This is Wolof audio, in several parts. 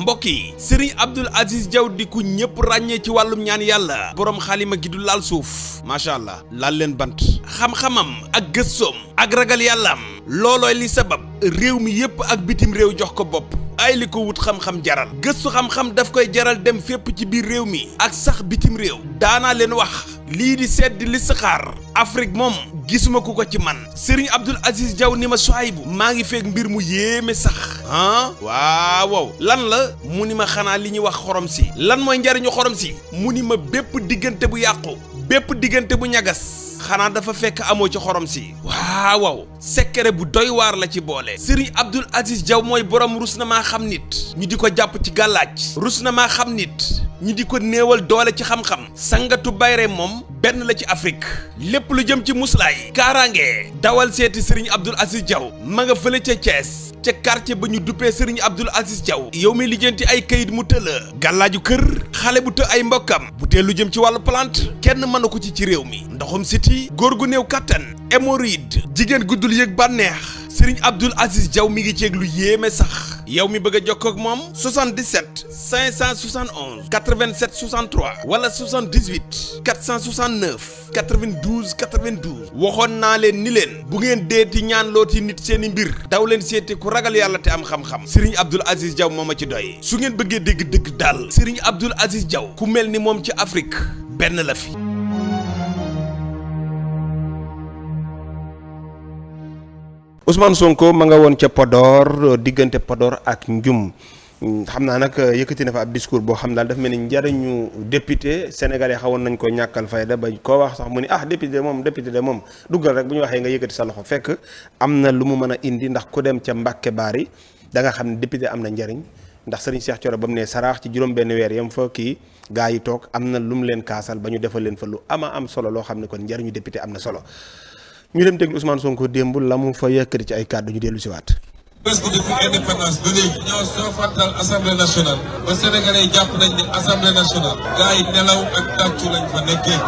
mbokk yi Serigne Abdoul Aziz Diaw di ku ñëpp ràññee ci wàllum ñaan yàlla boroom xalima gi du laal suuf macha allah laal leen bant xam-xamam ak gëstoom ak ragal yàllaam loolooy li sabab réew mi yépp ak bitim réew jox ko bopp ay li ko wut xam-xam jaral gëstu xam-xam daf koy jaral dem fépp ci biir réew mi ak sax bitim réew daanaa leen wax lii di sedd li saxaar Afrique moom gisuma ku ko ci man Serigne Abdoul Aziz Diaw ni ma Souhaïbou maa ngi feeg mbir mu yéeme sax waaw lan la mu ni ma xanaa li ñuy wax xorom si lan mooy njariñu xorom si mu ni ma bépp diggante bu yàqu bépp diggante bu ñagas xanaa dafa fekk amoo ci xorom si waaw secret bu doy waar la ci boole Serigne Abdoul Aziz Diaw mooy borom rus na maa xam nit ñu di ko jàpp ci gàllaaj rus na maa xam nit ñu di ko néewal doole ci xam-xam sangatu bayre moom benn la ci Afrique lépp lu jëm ci muslaay kaaraange dawal seeti Serigne Abdoul Aziz Diaw ma nga fële ca Thiès ca quartier ba ñu duppee Serigne Abdoul Aziz Diaw yow mi lijjanti ay kayit mu tëla gàllaaju kër xale bu të ay mbokkam bu tee lu jëm ci wàllu plante kenn mënu ko ci réew mi ndoxum siti góor gu néew kattan hémorroïde jigéen guddul yëg bànneex Serigne Abdoul Aziz Diaw mi ngi ceeg lu yéeme sax yow mi bëgg a jokkoo ak moom 77 571 87 63 wala 78 469 92 92 waxoon naa leen ni leen bu ngeen deeti ñaan looti nit seeni mbir daw leen seeti ku ragal yàlla te am xam-xam Serigne Abdoul Aziz Diaw moo ma ci doy su ngeen bëggee dégg dëgg daal Serigne Abdoul Aziz Diaw ku mel ni moom ci Afrique benn la fi. Ousmane Sonko ma nga woon ca Podor diggante Podor ak Ndioum xam naa nag yëkkati na fa ab discours boo xam daal dafa mel ni njariñu député sénégalais xawoon nañ ko ñàkkal fayda ba koo wax sax mu ni député de moom duggal rek bu ñu waxee nga yëkkati sa loxo fekk am na lu mu mën a indi ndax ku dem ca Mbàkke Baari da nga xam ne député am na njariñ ndax Serigne Cheikh Thioro ba mu ne saraax ci juróom benn weer yam fa kii gaa yi toog am na lu mu leen kaasal ba ñu defal leen fa lu am solo loo xam ne kon njariñu député am na solo ñu dem déglu Ousmane Sonko démb la mu fa yëkkati ci ay kàddu ñu dellu si waat. presque depuis indépendance ba léegi ñoo soo fàttal assemblée nationale ba sénégalais yi jàpp nañ ne assemblée nationale gars yi nelaw ak tàccu lañ fa nekkee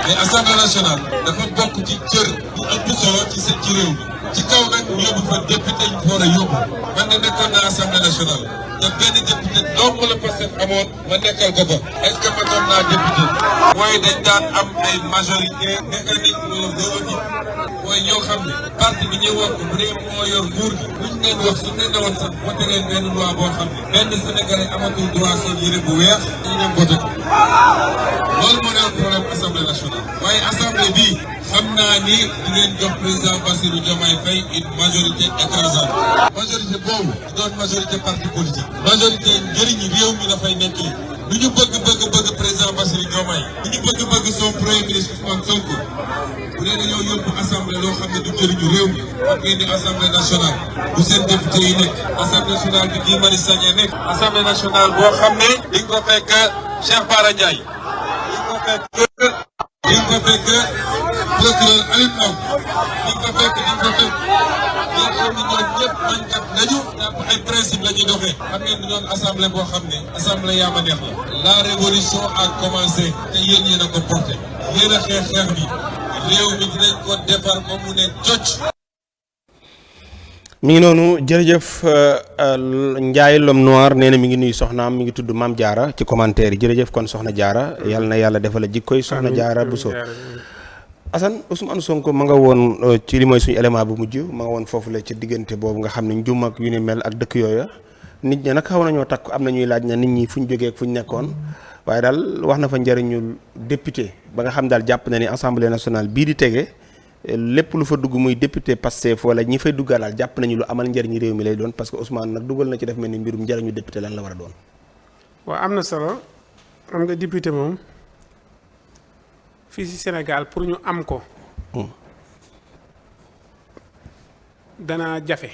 mais assemblée nationale dafa bokk ci cër bu ëpp solo ci réew mi ci kaw nag ñu yóbbu fa député ñu war a yóbbu man de nekkoon na assemblée nationale te benn député dong la Pastef amoon ma nekkal ko fa est-ce que matoon naa député mooy dañ daan am ay majorité mécanique loolu mooy ñoo xam ne parti bi ñuy wax bu dee moo yor nguur gi buñ leen wax suñ leen newoon sax voté leen benn loi boo xam ne benn sénégalais amatul droit seen yére bu weex dañu dem voté ko loolu moo newoon problème assemblée nationale waaye assemblée bii xam naa ni di ngeen jox président Bassirou Diomaye Faye une majorité écrasante majorité boobu doon majorité parti politique majorité njëriñ réew mi la fay nekkee lu ñu bëgg président Bassirou Diomaye lu ñu bëgg son premier ministre Ousmane Sonko bu dee dañoo yóbbu assemblée loo xam ne du njëriñu réew mi xam ngeen ni assemblée nationale bu seen député yi nekk assemblée nationale bi Guy Marius Sagna nekk assemblée nationale boo xam ne di nga ko fekk Cheikh Bara Ndiaye di nga ko fekk procureur Alioune Ndao di nga ko fekk ñoo xam ne ñoom ñëpp bañkat lañu jàpp ay principe la ñuy doxee xam ngeen ni doon assemblée boo xam ne assemblée yaa ma neex la révolution a commencé te yéen a ko porté yéen a xeex bi réew mi dinañ ko defar ba mu ne cocc. mi ngi noonu jërëjëf Ndiaye L'homme noir nee na mi ngi nuyu soxnaam mi ngi tudd Mame Diarra ci commentaire yi jërëjëf kon soxna Diarra yàlla na yàlla defal la jikkoy soxna Diarra Bousso. Assane Ousmane Sonko ma nga woon ci li mooy suñu élément bu mujj ma nga woon foofu la ci diggante boobu nga xam ne Ndioum ak yu ni mel ak dëkk yooya nit ñi nag xaw nañoo takk am na ñuy laaj na nit ñi fu ñu jógee ak fu ñu nekkoon waaye daal wax na fa njëriñul député ba nga xam daal jàpp na ni assemblée nationale bii di tege lépp lu fa dugg muy député Pastef wala ñi fay duggal daal jàpp nañu lu amal njëriñu réew mi lay doon parce que Ousmane nag dugal na ci def mel ni mbirum njëriñu député lan la war a doon. waaw am na solo xam nga député moom fii ci Sénégal pour ñu am ko. dana jafe.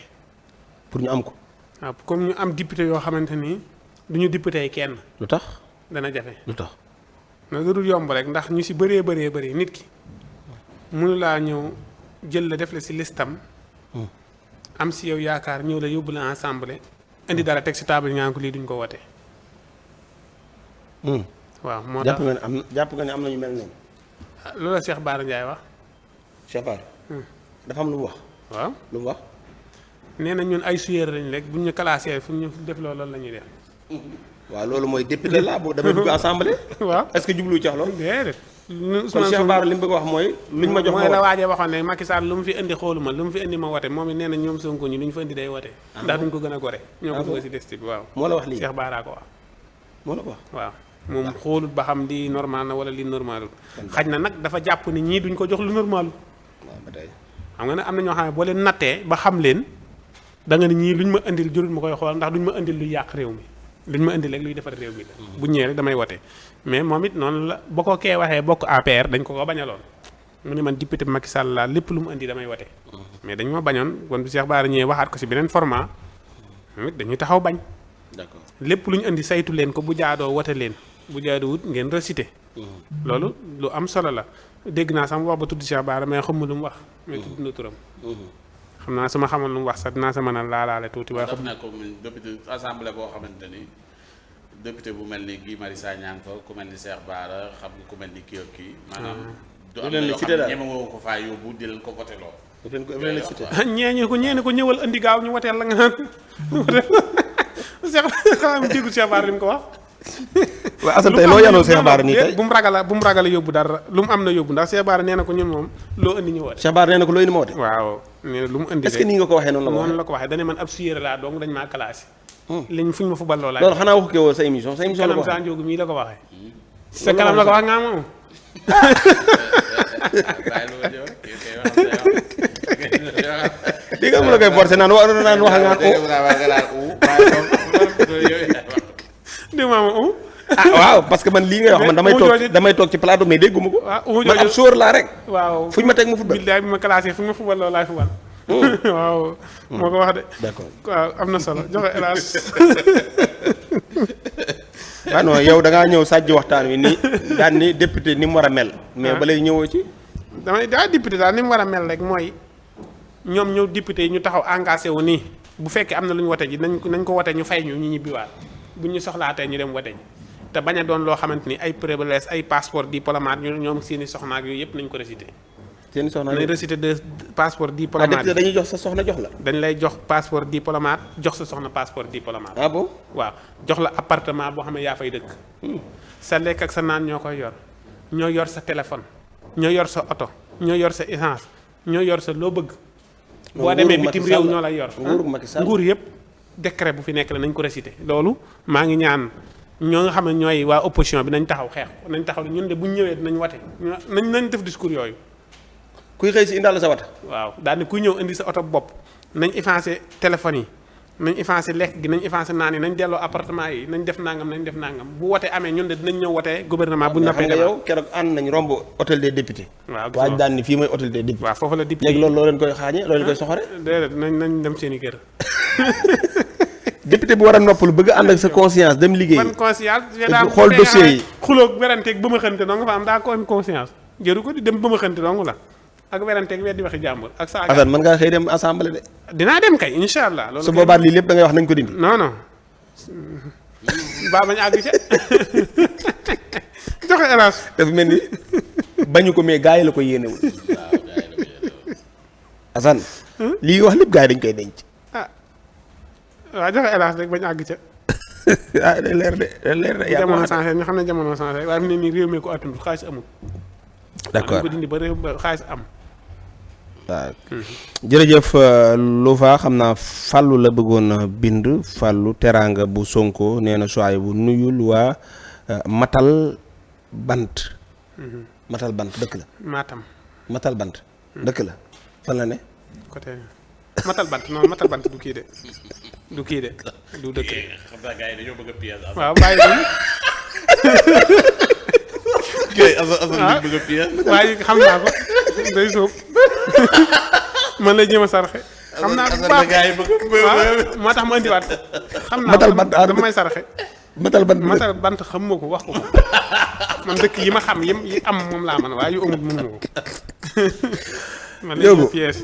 pour ñu am ko. waaw comme ñu am député yoo xamante ni du ñu député kenn. lu tax. dana jafe. lu tax. na dul yomb rek ndax ñu ci bëree nit ki mënu laa ñëw jël la def la ci listam am ci yow yaakaar ñëw la yóbbu la assemblée indi dara teg ci table ñaan ko lii duñ ko wote. waaw moo tax jàpp nga ne am na ñu mel noonu. loolu la Cheikh Bara Ndiaye wax. Cheikh Bara. dafa am lu mu wax. waaw lu mu wax. nee na ñun ay suyeur lañ rek bu ñu classé fu ñu def loolu la ñuy def. waaw loolu mooy député la boo damay dugg assemblée. waaw est-ce que jublu ci wax loolu. déedéet. kon Cheikh Bara li mu bëgg a wax mooy. luñ ma jox mooy la waajee waxoon ne Macky Sall lu mu fi indi xooluma lu mu fi indi ma wote moom it nee na ñoom Sonko ñi lu ñu fa indi day wote. ndax duñ ko gën a gore. ñoo ko bëgg si des bi waaw. moo la wax lii Cheikh Bara ko wax. moo la ko wax waaw moom xoolut ba xam di normal na wala li normalul xaj na nag dafa jàpp ni ñii duñ ko jox lu normalul. waaw ba tey. xam nga ne am na ñoo xam ne boo leen nattee ba xam leen da nga ne ñii luñ ma indil jurul ma koy xool ndax duñ ma indil luy yàq réew mi luñ ma indil rek luy defar réew mi la. bu ñëwee rek damay wote mais moom it noonu la ba ko kee waxee bokk APR dañ ko bañaloon mu ne man député Macky Sall laa lépp lu mu indi damay wote mais dañ ma bañoon kon bu Cheikh Bara ñëwee waxaat ko si beneen format moom it dañuy taxaw bañ. d'accord lépp lu ñu indi saytu leen ko bu jaadoo wote leen bu jaadoowut ngeen recité. loolu lu am solo la dégg naa sama wax ba tudd Cheikh Bara mais xamuma lu mu wax. mais tudd na turam. xam naa su ma xamoon lu mu wax sax dinaa sa mën a laalaale tuuti. waaye def na ko député assemblée boo xamante ni député bu mel ni Guy Marius Sagna fa ku mel ni Cheikh Bara xam nga ku mel ni kii ak kii. maanaam du am na yoo xam ne ñeme woo ko faa yóbbu di leen ko voté loo. ñeeñu ko ñëwal indi gaaw ñu woteel la nga naan Cheikh xanaa mu déggu Cheikh Bara li mu ko wax. waaw Assane tey loo yanoo Cheikh Bara nii tey bu mu ragala yóbbu dara lu mu am na yóbbu ndax Cheikh Bara nee na ko ñun moom loo indi ñu woote. Cheikh Bara nee na ko loo indi ma woote. waaw nee na lu mu indi. est-ce que nii nga ko waxee noonu la ko waxee noonu la ko waxee dañu man ab suyéer laa donc dañ maa classé. liñ fuñ ma fubal loolaa. loolu xanaa waxu ko woon sa émission la ko waxee kanam saa njóogu mii la ko waxee. sa kanam la ko wax nga moom. di nga mën a koy forcé naan wax nga dégg nga maanaam waaw parce que man lii ngay wax man damay toog ci plateau mais dégguma ko. man ab sóor laa rek. waaw fuñ ma teg ma football. billaay bi ma classé fuñ ma football loolu laay football. waaw moo ko wax de. d'accord waaw am na solo joxe hélas. waaw non yow da ngaa ñëw sàjj waxtaan wi ni daan ni député ni mu war a mel. mais ba léegi ñëwoo ci. député daal ni mu war a mel rek mooy ñoom ñëw député yi ñu taxaw engagé wu nii bu fekkee am na lu ñu wote ji nañ ko wote ñu fay ñu ñibbiwaat bu ñu soxlaatee ñu dem wote ji te bañ a doon loo xamante ni ay privilèges ay passeport diplomate ñoom seeni soxna ak yooyu yëpp nañ ko récité. seeni soxna nañ récité de passeport diplomate. député dañuy jox sa soxna jox la. dañ lay jox passeport diplomate jox sa soxna passeport diplomate. ah bon waaw jox la appartement boo xam ne yaa fay dëkk. sa lekk ak sa naan ñoo koy yor ñoo yor sa téléphone ñoo yor sa oto ñoo yor sa essence ñoo yor sa loo bëgg. boo demee bitim réew ñoo lay yor. nguur yëpp décret bu fi nekk la nañ ko récité loolu maa ngi ñaan ñoo nga xam ne ñooy waa opposition bi nañ taxaw xeex nañ taxaw ñun de bu ñu ñëwee dinañ wate nañ def discours yooyu. kuy xëy si indaale sa wata. waaw daal ne kuy ñëw indi sa oto bopp nañ effacé téléphone yi nañ effacé lekk gi nañ effacé naan yi nañ delloo appartement yi nañ def nangam bu wote amee ñun de dinañ ñëw wote gouvernement bu ñu noppee. xam nga yow keroog ànd nañ romb hôtel des députés. waaw waaj daan ni fii mooy hôtel des députés. waaw foofu la député léegi loolu loo leen koy xaañee loo leen koy soxore. déedéet nañ dem seen i kër. député bu war a noppalu bëgg ànd ak sa conscience dem liggéey. ban conscience. xool dossier yi xulóog weranteeg ba ma xënte dong nga fa am daa ko am conscience jëru ko di dem ba ma xënte dong la ak weranteeg weddi waxi jàmbur ak saa. Assane mën ngaa xëy dem assemblée de. dinaa dem kay incha allah. loolu su boobaa lii lépp da ngay wax nañ ko dindi. non baa bañ àgg ca joxe hélas. dafa mel ni bañu ko mais gars yi la ko yéenewul. Assane. lii wax lépp gars yi dañ koy denc. waaw joxe hélas rek bañ àgg ca. day leer de. jamono changé ñu xam ne jamono changé waaye fi ne nii réew mi ko attanul xaalis amul. d'accord ko dindi ba réew ba xaalis am. waaw jërëjëf Louva xam naa Fallou la bëggoon a bind Fallou teraanga bu Sonko nee na soaay bu nuyul waa Matal Bant. Matal Bant dëkk la. Matam. Matal Bant dëkk la fan la ne. côté Matal Bant non Matal Bant du kii de du kii de du dëkk. xam naa gars yi dañoo bëgg a piège. waaw bàyyi ko. waaye xam naa ko day sóob man lay jéem a sarxe xam naa bu baax moo tax ma indiwaat xam naa Matal Bant dama may sarxe Matal Bant Matal Bant xam ma ko wax ko man dëkk yi ma xam yi am moom laa man waaye yu amut mënu ma ko man lay jéem pièce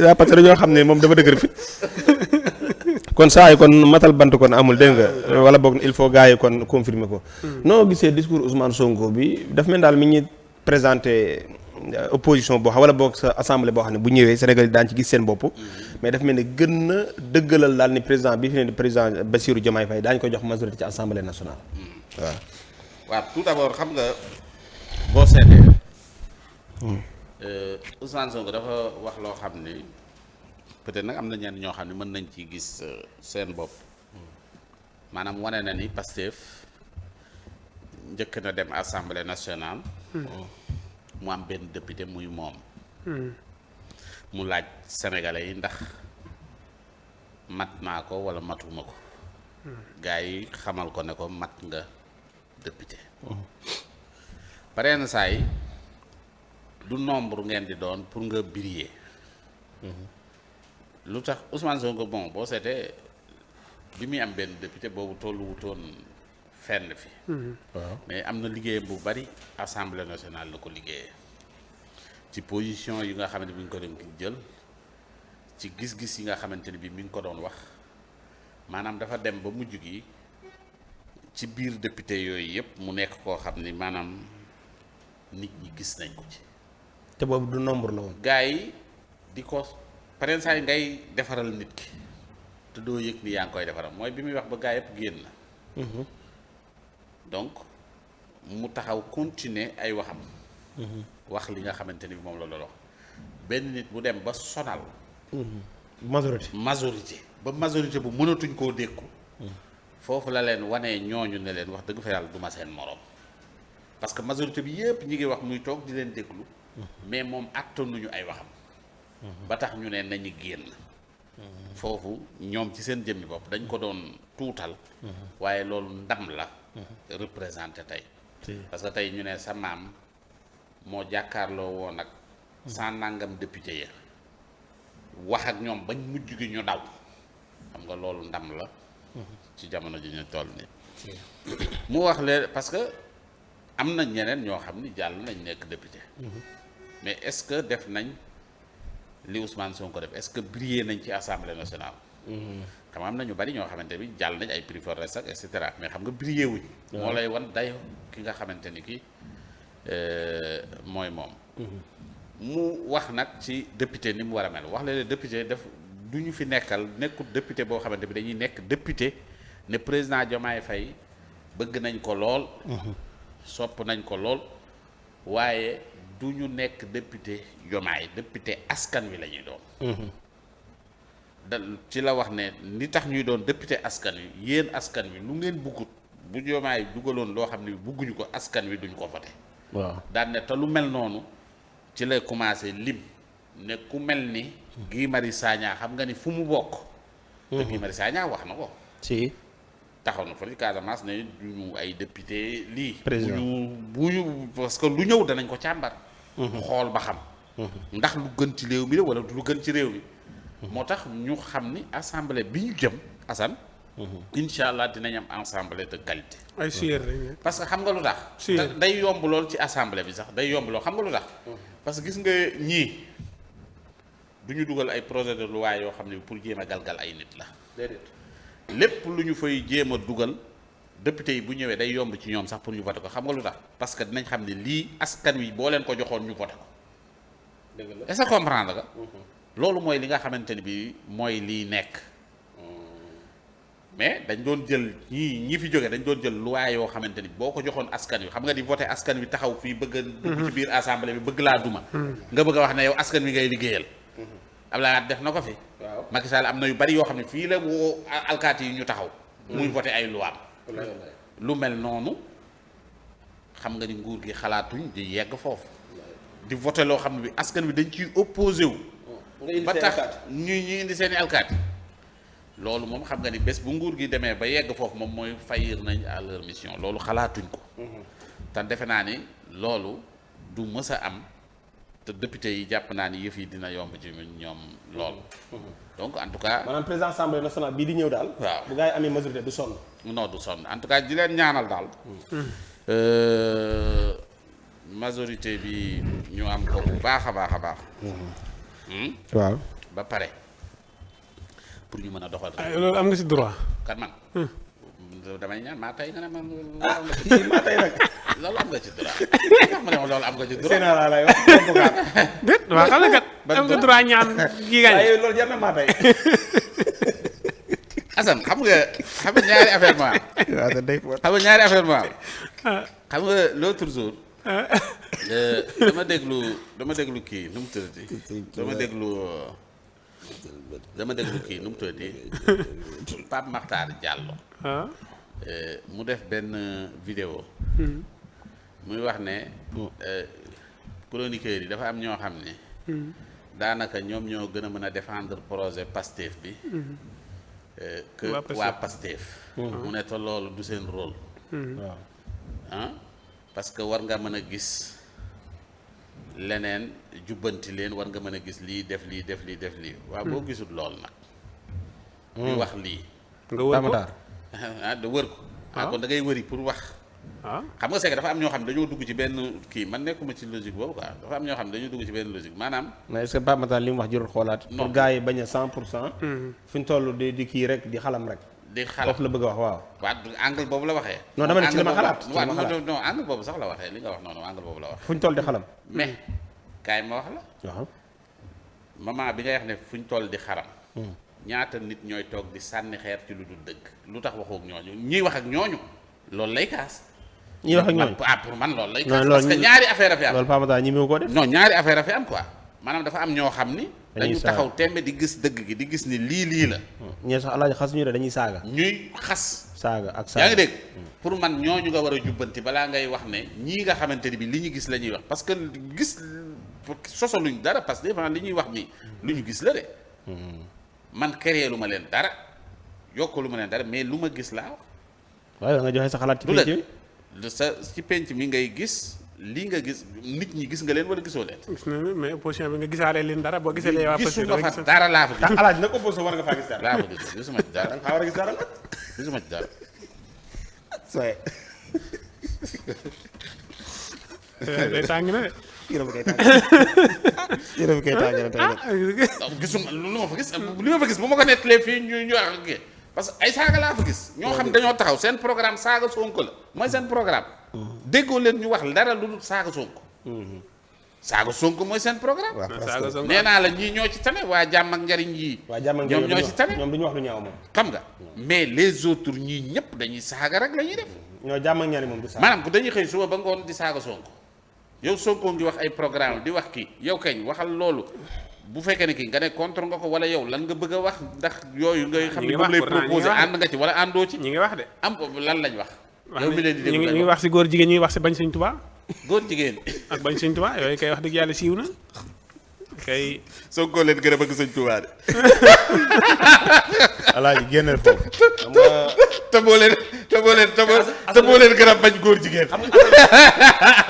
waaw parce que dañoo xam ne moom dafa dëgër fit kon saa yi kon Matal Bant kon amul dégg nga wala boog il faut gars yi kon confirmer ko. noo gisee discours Ousmane Sonko bi daf mel daal mi ñuy présenté opposition boo xam wala boog sa assemblée boo xam ne bu ñëwee Sénégal yi daan ci gis seen bopp. mais daf mel ni gën na dëggalal daal ni président bi fi ne président Bassirou Diomaye Faye daañu ko jox majorité ci assemblée nationale. waaw. waaw tout d'abord xam nga boo seetee. Ousmane Sonko dafa wax loo xam ni peut-être nag am na ñenn ñoo xam ne mën nañ ci gis seen bopp maanaam wane na ni Pastef njëkk na dem assemblée nationale. mu am benn député muy moom. mu laaj sénégalais yi ndax mat naa ko wala matuma ko. gars yi xamal ko ne ko mat nga député. pareen saa yi du nombre ngeen di doon pour nga briller. lu tax Ousmane Sonko bon boo seetee bi muy am benn député boobu tolluwutoon fenn fi. waaw mais am na liggéeyam bu bari assemblée nationale la ko liggéeyee. ci position yi nga xamante bi mi ngi ko doon jël ci gis-gis yi nga xamante ni bi mi ngi ko doon wax maanaam dafa dem ba mujj gi ci biir député yooyu yëpp mu nekk koo xam ni maanaam nit ñi gis nañ ko ci. te boobu du nombre la woon. gars yi di ko pareen saa yi ngay defaral nit ki te doo yëg ni yaa ngi koy defaral mooy bi muy wax ba gars yëpp génn. donc mu taxaw continuer ay waxam. wax li nga xamante ni moom la doon wax benn nit bu dem ba sonal. majorité ba majorité bu mënatuñ koo dékku. foofu la leen wanee ñooñu ne leen wax dëgg fa yàlla duma seen morom. parce que majorité bi yépp ñi ngi wax muy toog di leen déglu. mais moom attanuñu ay waxam. ba tax ñu ne nañu génn. foofu ñoom ci seen jëmmi bopp dañ ko doon tuutal. waaye loolu ndam la. représenté tey. parce que tey ñu ne sa maam. moo jàkkaarloo woon ak sans nangam député ya wax ak ñoom bañ mujj gi ñu daw xam nga loolu ndam la ci jamono ji ñu toll nii mu wax leen parce que am na ñeneen ñoo xam ni jàll nañ nekk député mais est-ce que def nañ li Ousmane Sonko def est-ce que briller nañ ci assemblée nationale xam nga am na ñu bari ñoo xamante bi jàll nañ ay prix Forest ak et cetera mais xam nga briller wuñ moo lay wan dayo ki nga xamante ni ki mooy moom mu wax nag ci député ni mu war a mel wax leen député def du ñu fi nekkal nekkul député boo xamante bi dañuy nekk député ne président Diomaye Faye bëgg nañ ko lool sopp nañ ko lool waaye du ñu nekk député Diomaye député askan wi la ñuy doon da ci la wax ne li tax ñuy doon député askan wi yéen askan wi lu ngeen buggut bu Diomaye dugaloon loo xam ne bugguñu ko askan wi duñ ko voté waaw daan ne te lu mel noonu ci lay commencé lim ne ku mel ni Guy Marius Sagna xam nga ni fu mu bokk te Guy Marius Sagna wax na ko si taxaw na fa ci Casamance ne duñu ay député lii bu ñu parce que lu ñëw danañ ko càmbar xool ba xam ndax lu gën ci réew mi la wala lu gën ci réew mi moo tax ñu xam ni assemblée bi ñu jëm Assane incha allah dinañ am assemblée de qualité. ay suyeer parce que xam nga lu tax. day yomb lool ci assemblée bi sax day yomb lool xam nga lu tax. parce que gis nga ñii du ñu dugal ay projet de loi yoo xam ne pour jéem a galgal ay nit la. déedéet lépp lu ñu fay jéem a dugal député yi bu ñëwee day yomb ci ñoom sax pour ñu voté ko xam nga lu tax parce que dinañ xam ne lii askan wi boo leen ko joxoon ñu voté ko. dëgg la est-ce que comprendre nga. loolu mooy li nga xamante ni bii mooy liy nekk. mais dañ doon jël ñi fi jógee dañ doon jël loi yoo xamante ni boo ko joxoon askan wi xam nga di voté askan wi taxaw fii bëgg a dugg ci biir assemblée bi bëgg laa duma nga bëgg a wax ne yow askan wi ngay liggéeyal Abdoulaye Wade def na ko fi waaw Macky Sall am na yu bari yoo xam ne fii la woo alkaati yi ñu taxaw muy voté ay loi lu mel noonu xam nga ni nguur gi xalaatuñ di yegg foofu di voté loo xam ne bi askan wi dañ ciy opposé wu ba tax ñu indi seeni alkaati loolu moom xam nga ni bés bu nguur gi demee ba yegg foofu moom mooy faillir nañ à leur mission loolu xalaatuñ ko te defe naa ni loolu du mës a am te député yi jàpp naa ni yëf yi dina yomb ci ñoom loolu donc en tout cas maanaam président assemblée nationale bii di ñëw daal waaw bu gaa yi amee majorité du sonn non du sonn en tout cas di leen ñaanal daal majorité bi ñu am ko bu baax a baax a baax waaw ba pare pour ñu mën a doxal loolu am nga ci droit. kan man damay ñaan maa tey nga ne man. maa tey nag. loolu am nga ci droit. nga ma ne ma loolu am nga ci droit. Sénégal lay wax déet waaw xam nga kat am nga droit ñaan kii gañ. waaye loolu jar na maa tey. Assane xam nga ñaari affaire moo am. waaw te day fort. xam nga ñaari affaire moo am. xam nga l'autre jour. dama déglu kii nu mu tuddati. dama déglu kii nu mu tuddati. Pape Makhtar Diallo. mu def benn vidéo. muy wax ne. chroniqueurs yi dafa am ñoo xam ne. daanaka ñoom ñoo gën a mën a défendre projet Pastef bi. que waa Pastef. mu ne te loolu du seen rôle. waaw parce que war nga mën a gis leneen jubbanti leen war nga mën a gis lii def lii def lii def lii. waaw boo gisul lool nag. di wax lii. nga wër ko da wër ko. kon da ngay wëri pour wax. xam nga c'est que dafa am ñoo xam ne dañoo dugg ci benn kii man nekkuma ci logique boobu quoi dafa am ñoo xam ne dañoo dugg ci benn logique maanaam. mais est-ce que Pape Makhtar li mu wax jurul xoolaat. pour gars yi bañ a 100%. fi ñu toll di kii rek di xalam rek. di xalam foofu la bëgg a wax waaw. waaw angle boobu la waxee. non dama ne ci li ma xalaat non angle boobu sax la waxee li nga wax noonu angle boobu la wax. fu ñu toll di xalam. mais kaay ma wax la. waaw. maman bi ngay wax ne fu ñu toll di xaram. ñaata nit ñooy toog di sànni xeer ci lu dul dëgg lu tax waxook ñooñu ñiy wax ak ñooñu loolu lay kaas. ñiy wax ak ñooñu pour man loolu lay kaas parce que ñaari affaire a fi am. loolu Pape Makhtar ñi mu ko def. non ñaari affaire a fi am quoi maanaam dafa am ñoo xam ni. dañu taxaw tembe di gis dëgg gi di gis ni lii la. ñee sax alaaji xas ñu de dañuy saaga. ñuy xas. saaga ak saaga yaa ngi dégg. pour man ñooñu nga war a jubbanti balaa ngay wax ne ñii nga xamante ni bi li ñu gis la ñuy wax parce que gis sosaluñ dara parce que des fois li ñuy wax nii lu ñu gis la de. man créé lu ma leen dara yokku lu ma leen dara mais lu ma gis laa wax. waaye nga joxe sa xalaat ci penc mi. ci penc mi ngay gis lii nga gis nit ñi gis nga leen wala gisoo leen. gis na mais opposition bi nga gisaale leen dara boo gisee. waa gisuma fa dara laa fa gis. alaaji nag opposition war nga faa gis dara. laa fa gis gisuma ci dara. nga war a gis dara nag. gisuma ci dara. sooy. day tàng na de. yéen a ma koy tàng. yéen a ma koy tàng na tey gisuma lu ma fa gis li ma fa gis bu ma ko nettalee fii ñu wax ak parce que ay saaga laa fa gis. ñoo xam dañoo taxaw seen programme saaga Sonko la mooy seen programme. déggoo leen ñu wax dara lu dul saaga Sonko. saaga Sonko mooy seen programme. saaga Sonko nee naa la ñii ñoo ci tane waa jàmm ak njariñ yii. waa jàmm ak njariñ ñoom ñoo ci tane ñoom du ñu wax lu ñaaw moom. xam nga mais les autres ñii ñëpp dañuy saaga rek la ñuy def. ñoo jàmm ak njariñ moom du saaga. maanaam ku dañuy xëy suba ba ngoon di saaga Sonko yow Sonko ngi wax ay programme di wax kii yow kañ waxal loolu bu fekkee ne kii nga ne contre nga ko wala yow lan nga bëgg a wax ndax yooyu ngay xam ne moom lay proposé ànd nga ci wala àndoo ci. ñi ngi wax de. am lan lañ wax. yow mi leen di déglu ñi ngi wax si góor jigéen ñi ngi wax si bañ Sëñ Tuubaa. góor jigéen. ak bañ Sëñ Tuubaa yooyu kay wax dëgg yàlla siiw na kay. Sonko leen gën a bëgg Sëñ Tuubaa de. alaaji génneel foofu. xam nga te boo leen gën a bañ góor jigéen. xam nga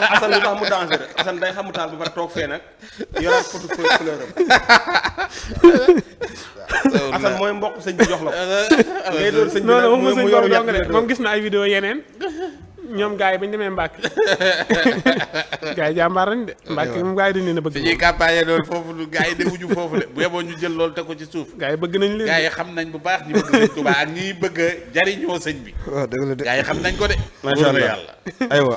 Assane lu tax mu danger Assane day xamu taal ba pare toog fee nag yoraat potu fleur am. Assane mooy mbokk sëñ bi jox la ko. ngay doon sëñ bi nag mu yor moom gis na ay vidéo yeneen ñoom gars yi bañ demee Mbàkke gars yi jàmbaar lañ de Mbàkke moom gars yi dañ leen a bëgg. fi ñuy campagne loolu foofu gars yi demuñu foofu de bu yeboo ñu jël loolu te ko ci suuf. gars yi bëgg nañ leen gars yi xam nañ bu baax ñi bëgg sëñ Tuubaa ak ñi bëgg a jariñoo sëñ bi. waaw dëgg la de gars yi xam nañ ko de. macha allah yàlla aywa.